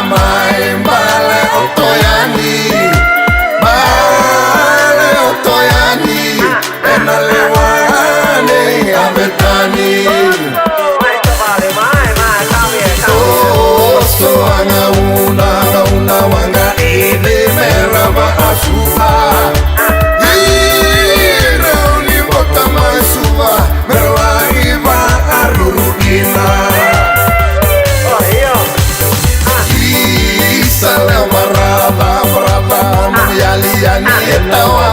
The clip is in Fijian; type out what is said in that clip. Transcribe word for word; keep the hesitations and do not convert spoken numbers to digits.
Mai bale o Toyani, bale o Toyani, ena lewa nei Avetani. Toso a gauna, gauna waqa ede me rava a Suva. Ira ni bota mai Suva, me lagi vakaruru kina. Isa leo marata, marata, na yali yani e tawa